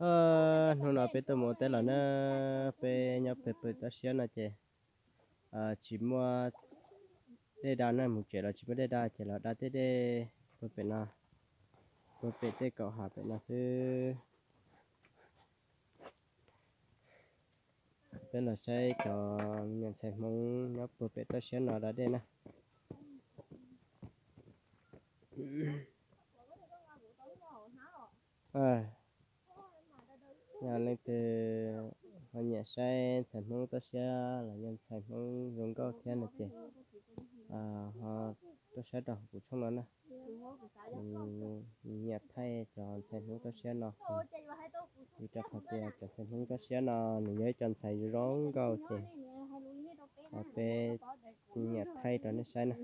Hnub no peb tuaj mus ua teb lawm na, peb nyob pem pem toj siab no ces tsis muaj dej da na, mus tsev los tsis muaj dej da ces los da tej dej puag pem no, puag pem tej kaum hav pem no xwb. Peb los saib cov me nyuam ntxhais Hmoob nyob puag pem toj siab no da dej na. Yog leej twg ho nyiam saib ntxhais Hmoob toj siab los yog ntxhais Hmoob zoo nkauj thiab no ces ho tuaj saib rau hauv kuv tshooj no na. Nyiam thaij cov ntxhais Hmoob toj siab no, vim rau qhov tias cov ntxhais Hmoob toj siab no nws yog ib co ntxhais zoo nkauj ces peb nyiam thaij rau nej saib na.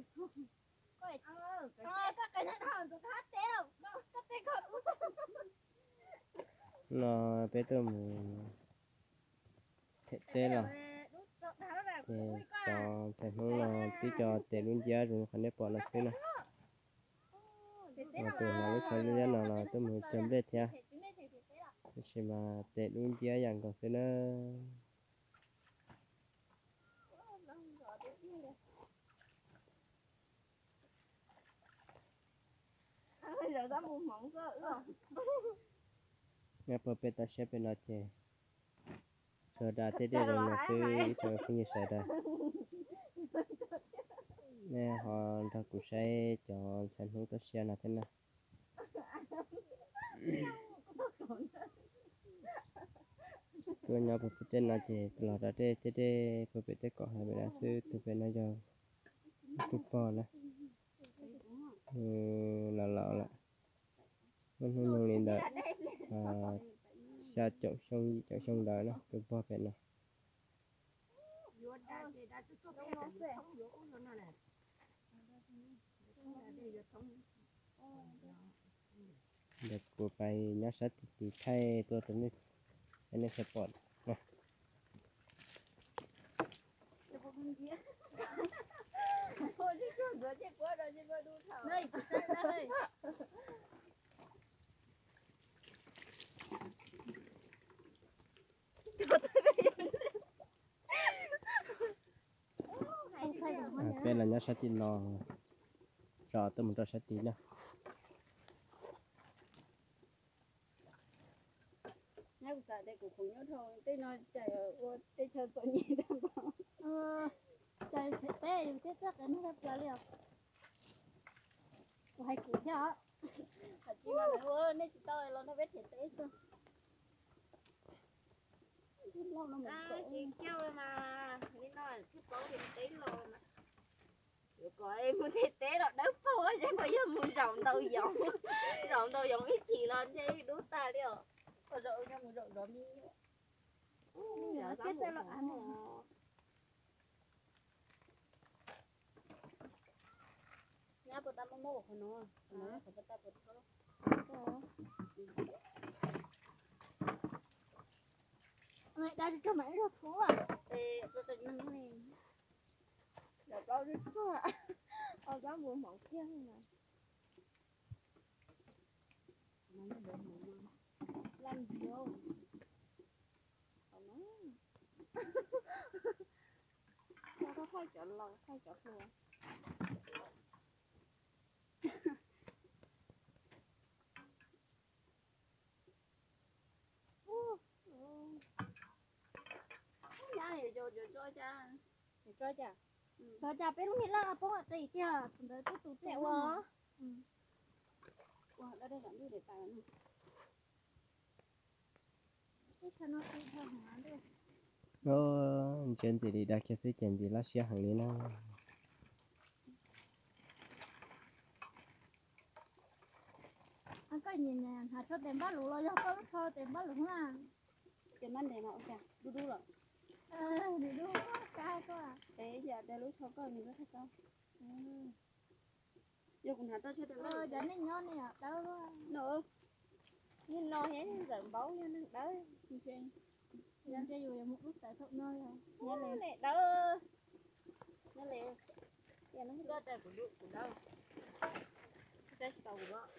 No peb tuaj mus them teb los ces cov ntxhais Hmoob no twb cov tes dub nciab zoo qhov nej pom no xwb na. Tus hnav lub tsho liab no los tuaj mus cog nplej thiab, tab sis mas tes dub nciab yam nkaus xwb na. Nyob puag pem toj siab pem no ces tsuas da tej dej zoo no xwb ib tsoom phooj ywg sawv daws. Nej ho nrog kuv saib cov ntxhais Hmoob toj siab no thiab na. Tuaj nyob puag pem tej no ces los da tej tej dej puag pem tej kaum hav pem no xwb, tus pem no yog tus pog na, los laus lawm, muaj hnub nyoog li ntawd xya caum xyoo yim caum xyoo ntawd na tus pog pem no. Ntawd kuv pais nyob sab tid thaij tuaj rau nej saib pom. Peb los nyob sab tim no, tso tuaj mus rau sab tid na. Nyob kuv xav tias kuv khoom nyob dhau tej no cas yuav ua teb chaws txom nyem tag npaum. Cas them teb yus thiaj txawj qev neeg tshaj plaws li os. Kuv hais kuv thiab os. Hais tsis mas lawv ua nej tsis tau los nrog peb them teb xwb. Ces kiag mas li no thiaj paub them teb los mas. Yuav kom mus them teb los dawb paug seb puas yog mus zaum ntaus yoov, zaum ntaus yoov ib chim los ntshe dub tag li os. Puas zaum yog mus zaum zov me nyuam. Nyab puas tau muaj muab qhov no, qhov no qhov puas tau puas tau. Dab tsi tso mam ib zaug thuv. Plaub tseem neeg ne. Plaub tseem tso, plaub npua hmoov kiag na. Laj ntiav. Thaij cov laus, thaij cov hluas. Nyab yuav tso cas? Yuav tso cas? Tso cas peb lub niag laj poob qis tiag, thaum ntawd twb tus tseem ua. Ntsia ntxim li dag kiag xwb ces ntxim laj siab heev li na. Koj hnav tsho tes npab lus los yog koj lub tsho tes npab lus na? Ces npab ntev no ua cas dub dub lawm? Nws dub kab koj. Es yam tias lub tsho koj nws dub kab koj. Yog kuv hnav tau tsho tes npab lus. Cov neeg nyob nej dawb. No, yog no thiab ntxawm npaub yog neeg dawb. Ntshe yus yuav mus ub tawv thaum no. Nyob li dawb, nyob li, koj tes kuv dub kuv dawb. Koj tes tsis tau kuv dawb,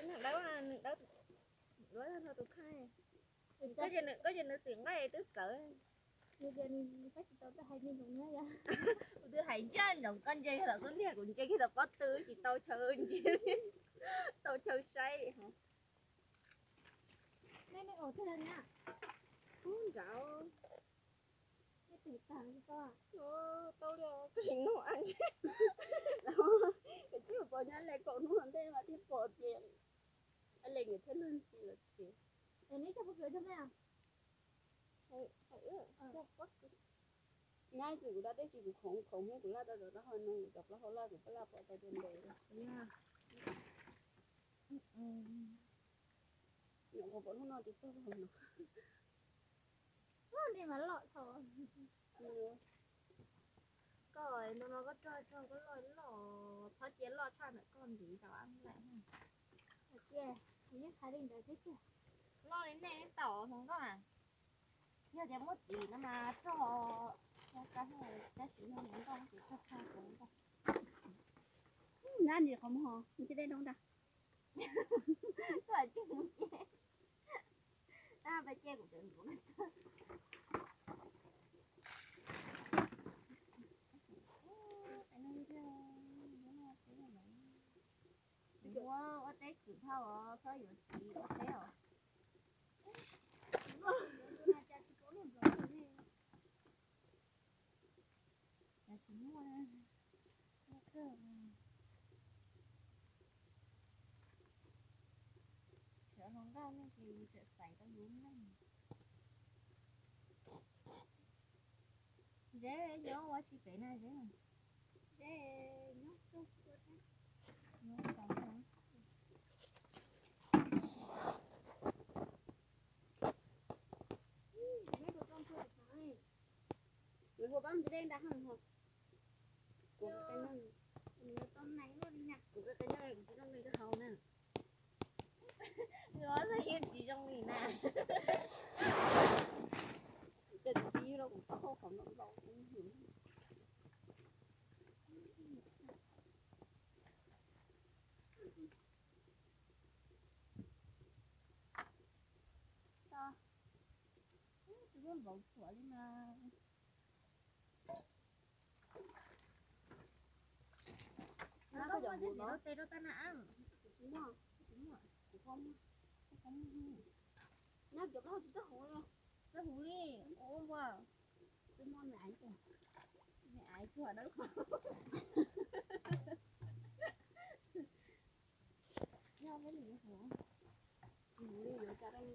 neeg dawb, neeg dawb. Luag no tus kheej. Koj ces nws txim nqaij twb txawv. Kuv twb hais ncaj ntsoov koj ntse los koj niag kuv ntse kiag tau pob tw tsis tau chaw ntsia, tau chaw saib. Ub nrad. Tau li koj sim nug, koj tsis pom nyab le kaum hnub ntej mas thiaj pom tias le nws thiab leej txiv los tsis. Nyab tsis kuv da teb tsis kuv khoov khoov hmoob kuv laj tau rov qab ho no kuv cov plaub hau laj kuv pab laj pom tau tias ntev. Nyuam qhuav pom hnub no tis tag no. Li mas loj thaum koj ntawm no koj rog rog koj loj loj txhob cia loj tshaj ntawm koj ntxiv tau ab lawm. Kuv yeej hais li ntawd xwb tiag. Loj li nej tau hluas nkauj a. Yog tias muab txiv no mas rog, tab sis yog hluas nkauj ces rog tshaj hluas nkauj. Nab ntsis qhov muag ho nws tsis dej nroo ntag. Koj tsis mus ces tab pab ces kuv tseem ntxuav. Ua ua teb tsis dhau os, txhob yuav txiv ua teb os. Tsis muaj, muaj kawg. Sawv hluas nkauj nej ces txawm xaiv tau yus neej. Zeb nyob ua si pem na Zeb? Zeb nyob txog tua teb. Nyob tau. Nws hu pab ntsis dej nta haj ho. Kuv qe neeg, kuv qe neeg kuv tsis zoo li koj haus na. Nws ob txog yeej tsis zoo li na. Ces tsis los kuv tau hau qhov nplaum nplaum. Tus muaj npaum thuam li mas. Nyob cov plaub hau tsis txawj huv li, ua ua twb muaj me aiv, me aiv tsuag dawb qhov. Yog peb li yuav huv, tsis huv li yuav tsa dej.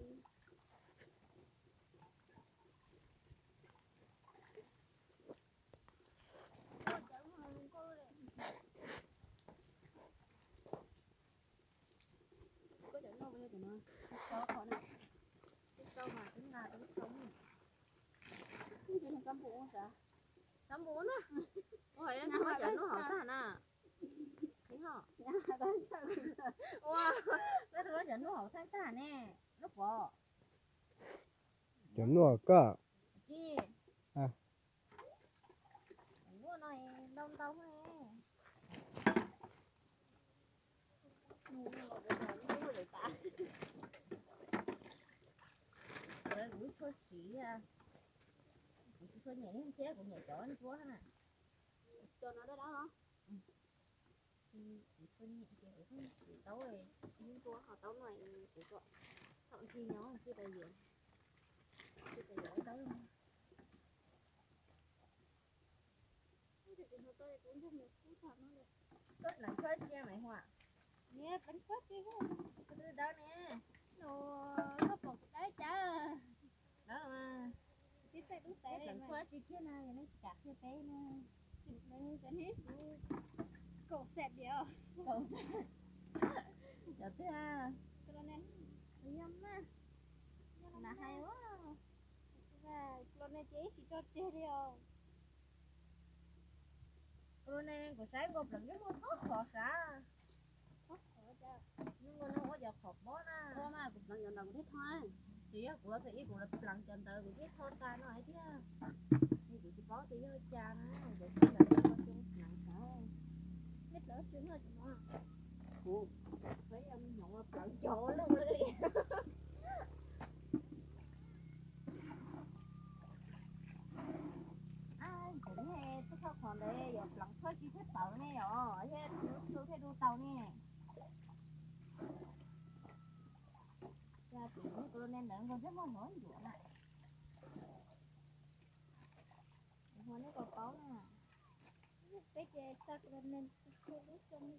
Koj cov noj puas yog cov no? Tau qhov na. Tau mas twb nqa tau tau. Twb yog kab npum sav. Kab npum na. Ua yog noj cov noj hauv tag na. Ua, koj twb muab cov noj hauv tag tag ne. Noj pov. Cov noj hauv koj. Tsis. Cov noj no ntau ntau. Kuv tsis tshua siv, kuv tsis tshua nyiam thiab, kuv nyiam cov ntsuab na. Cov no dab dab los? Kuv tsis tshua nyiam ces kuv tsis siv taub, ntsuab ho taub no kuv kom thaum ntxi nyob ntxi tau yuav, ntxi tau yuav taub. Koj pleev tshuaj tsi Maiv Huam? Niam, pleev tshuaj tsi? Koj twb dawb ne. Koj pom kuv dawb cas? Dawb mas. Tib txaij dub peb pleev tshuaj tsi kiag na, yog nej tsis kam qhia peb na. Kaum xees diam. Kaum xees. Cov twg? Clone. Yog mas. Yog mas hais ua. Clone ces ib tsis tso tseg li os. Clone kuv saib nkaus pleev twb muaj txhob qhov sav. Txhob qhov cas? Nws nkaus no ua cov qhov pob na. Ua mas kuv pleev cov ntawd kuv thiaj tho. Tsis yog kuv los txawm ib kuv los pleev cov ntawd kuv thiaj tho tas no hais tiag. Ces kuv tsis paub tias yog cas na, kuv tsis lam yog xyoo pleev sav. Nej pleev tsis muaj cov no. Kuv, peb yog me nyuam ua pleev cov loj li. Ntawd nkaus thiab muaj hluav ncuav na. Hluav nej puas paub na. Peb ces xa kos ne, lub xyoo.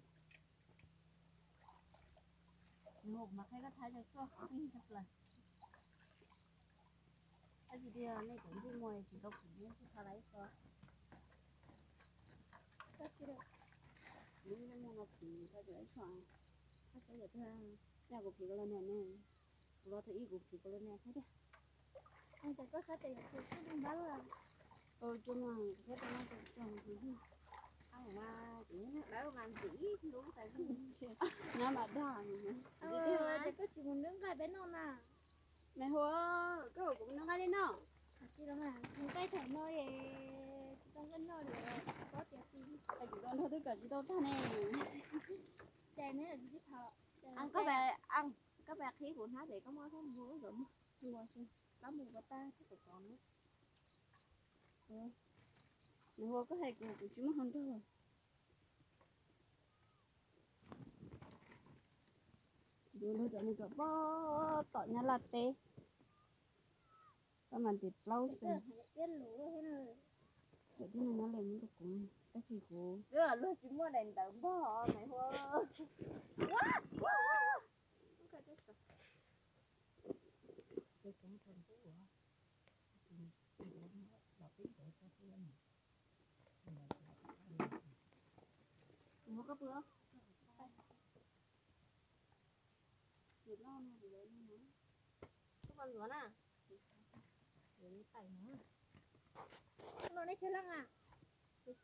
Nws hu kuv mas qhib koj thab rau tsuaj qhib tshaj plaws. Tab sis tiag nej cov ntsej muag tsis tau kuv neb tsis tha lawm ib txhua. Kuv ntsej muag no phim tha cov ib txhua. Koj saib yam tiag, yam kuv phim ko los niam ne. Kuv los thaum ib kuv phim ko los niam thiab tiag. Koj saib tes yam tiag kuj npab lawm. Tus no kuv thiab tus no tus txog tus yug. Ab mas kuv dawb mas ntxim ib lub tais nyob mas dag. Ces koj tsis mus nrhiav nqaij peb noj na. Me Hua, koj kom kuv mus nrhiav nqaij li no. Mus nqaij thaum no es tsis tau nqaij noj li, koj tias tsis tau nrog twb kawm tsis tau tag ne. Ces ne tsis tau. Koj pab, koj pab qhib kuv hnab pem koj muab koj mus zaum mus, mus xwb, pab mus kom tag thiab kom tov na. Nws ua koj hais kuv, kuv tsis muaj hau nrog. Yuav luag cov nws kom pab tom Nyab Laj teb. Koj mas ntim plaub xwb. Cov tib neeg nyob li nyob rau kuv, tab sis kuv luag tsis muaj daim ntawv npog me Hua. Kuv muab koj pw. Koj pab ntxuav na. Tais no. No nej tsis leej a? Kuv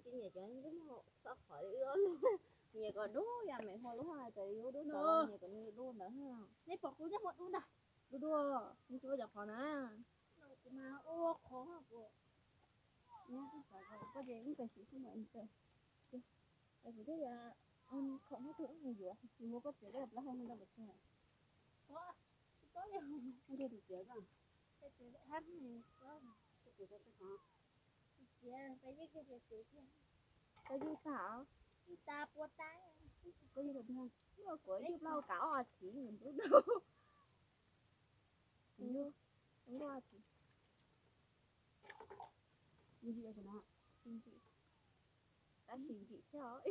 tsis nyiam cov ntsej muag txhob qhov li, nyiam kom dub yam me Hua lub hais tias yus dub ntawd, nyiam kom nws dub ntawd. Nej pom kuv ntsej muag dub ntag, dub dub, nws tsis ua cov qhov na. Kuv mas ua qhov kuv. Koj ces ib tais siv xub ntaim ntawd. Kuv thiaj yog khoom hnub twg wb mus yuav, nws muab koj txiav koj plaub hau ntau pes tsawg. Ua, tsis paub li. Koj tus txiav koj. Koj txiav koj txiav koj txiav koj txiav koj txiav koj txiav. Koj yug tag, yug tag pua tag. Koj yug tag, kuv yug plaub hau kav ob txiv ntub rau. Kuv yug, kuv yug ob txiv. Ntsim no, tsis ntsim. Tab sis ntsim thiab os.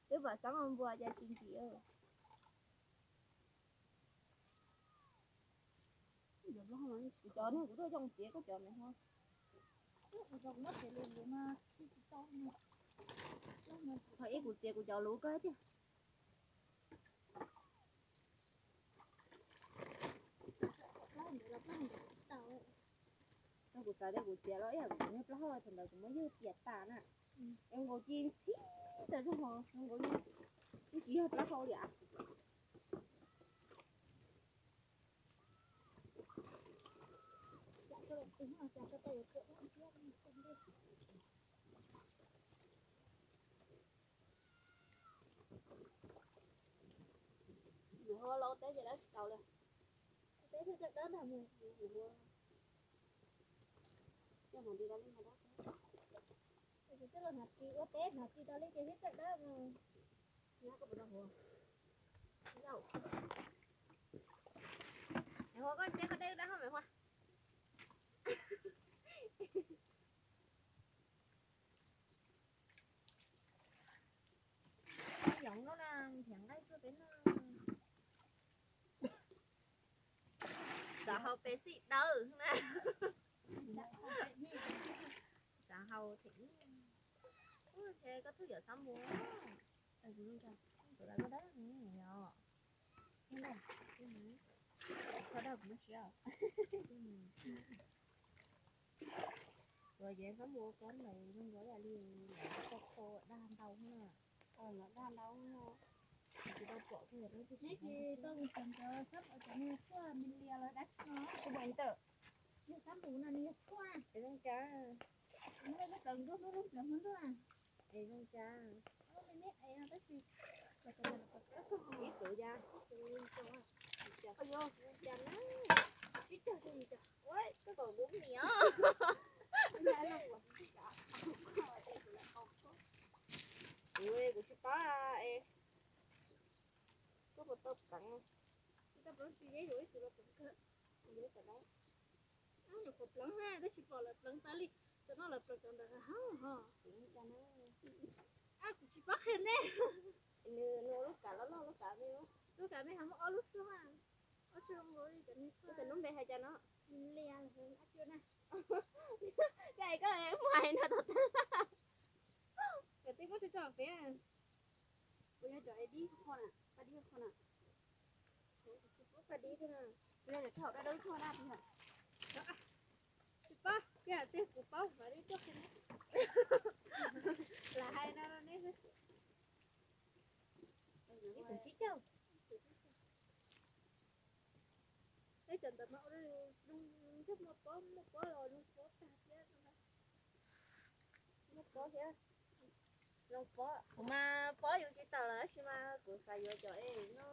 Twb pom xab npua ces tsis ntsim. Kuv cov no kuv tuaj zoo tiav koj cov me Hua. Thaum ib kuv txiav kuv cov luv koj tiag. Koj kuv xav tias kuv txiav los ib yam kuv niag plaub hau thaum ntawd kuv muab ywg piam tas na. Es nkaus ci ntxhib tas zog, nkaus ywg tsis yog plaub hau li as. Nws ua lau teb ces lawv tsis tau li. Teb thiaj txawj dawb ntag mus. Coj hnav ris rau li no dab. Kuv coj los hnav ris ua teb, hnav ris rau li ces thiaj txawj dawb mus. Nyob koj puas rau huv? Yauj. Maiv Hua, koj teb koj deb dab hab Maiv Hua. Yoov lub na, nrhiav nqaij tuaj peb noj. Xav hau pes xij dawb na. Xav hau them. Ntshe koj twb yuav xab npua. Tus lawv koj dab yog. Kho dag kuv muab siav. Kuv ces xab npua kob ntawd zoo nkaus li lawv kho kho dag ntau na. Dag ntau. Tsis tau pom kiag. Neb tsis tau mus txog ntawd xab npua cov niag tshuaj me lias los dab tsi no. Kuv mus ntawm. Yog xab npua no nws yog tshuaj. Es zoo cas? Muab lub plaws nruab, muab lub plaws hmoob nruab. Es zoo cas? Ib txwv cas? Cas na? Tsib caug tug cas? Ua, koj kom kuv niam. Kuv Tau pleev, tsis tau pleev tsis yeej yuav ib tug los pleev kawg. Yuav cov dab, nyuam qhuav pleev na, twb tsis pom lawv pleev tas li, cov no lawv pleev cov ntawd hauv ho. Kuv tsis paub qhia nej. Nws lub kav loj loj, lub kav me, lub kav me ho muaj ob lub xwb mas. Ob tug zoo nkaus li cov niag, cov lub npe hais cas no? Lia, ab tsi na. Cas koj muab hais no tau tag. Cov tib muab tso tso pem. Kuv yog cov dib qho na, paj dib qho na. Paj dib thiab na. Kuv yog cov thaum dab dab qho na. Tsis paub, kiag tiag kuv paub mas li tuaj qhia. Lam hais no rau neb xwb. Ib tug tsib caug. Peb cov ntawd mas ua zoo ntsej muag pob, muaj pob los zoo pob tag thiab. Muaj pob thiab. Zoo pob, kuv mas pob yuav tsis tawm lawm tab sis mas kuv xav yuav cov es no.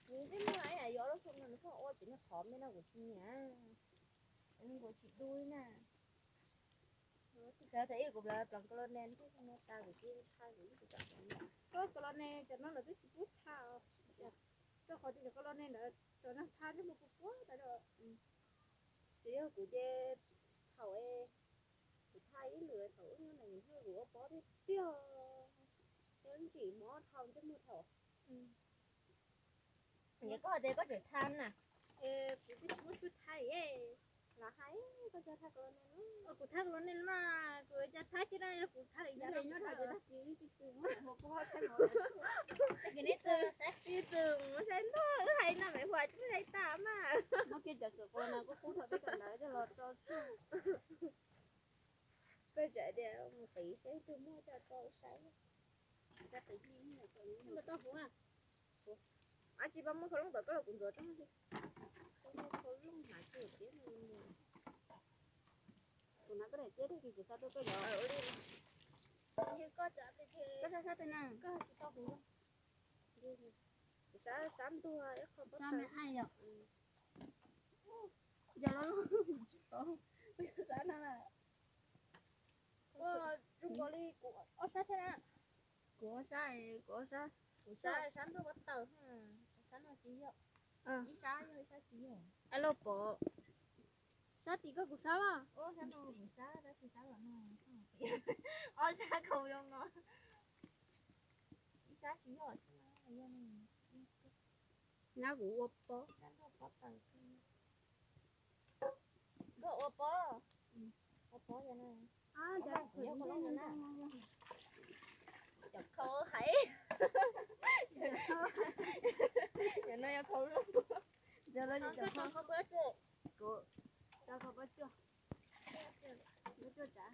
Nws ntsej muag ib yam yuav lub xyoo no nws pheej ua cov niag qhov me no kuv tsis nyiam. Kuv tsis dub na. Xav tias ib kuv pleev color name thiab no tas kuv cia li tha kuv ib tug cov. Koj color name cov no lawv twb tsis pub tha os. Rau qhov tias cov color name ntawd cov neeg tha ntsej muag puas puas tas li. Tsis yog kuv ces thaum kuv tha ib lwm thaum ub nyob na kuv ua pob tiag tiag, ntsej muag dhau ntsej muag thaum. Koj tias koj tseem tha na. Kuv twb tsis muaj tshuaj tha. Los hais koj tsis tha color name, kuv tha color name mas kuv cas tha tsis na, yog kuv tha li cas nyob dhau tag kis tsis tw. Tag kis neb tw, tsis tw mus saib ntuj wb hais no me huam tsis hais tas mas. Muab kiag cov xwm qus no kuj qub thaum peb cov ntawd coj los tso tseg. Koj tseem tias mus qiv saib twg muaj coj tso saib. Ab tsis pab muab khau looj tawm koj los kuv ntxuav tso. Khau looj hnav kiag tiab. Kuv hnav koj daim tiab tag kis kuv xa tuaj koj cov. Koj xa sab twg na? Koj tsis tau kuv. Kuv xa sab ntuag ib qho pob tawg. Yog los tsis tau, kuv yog sab no na. Ua zoo nkaus li kuv ob sab thiab na. Kuv ob sab, kuv ob sab, kuv sab, sab ntuj pob tawg, sab no tsis yog, ib sab yog ib sab tsis yog. Ab los pom, sab tim koj kuv sab los? Ua sab no kuv sab, sab tsis sab los no. Ob sab khau zoo no. Ib sab tsis yog, yog no. Nab kuv ua pob. Sab ntuj pob tawg. Koj ua pob, ua pob yog no. Cov khau hais, yog no yog khau looj. Kuv tso khau pob tsuag, kuv tso khau pob tsuag, pob tsuag tsav.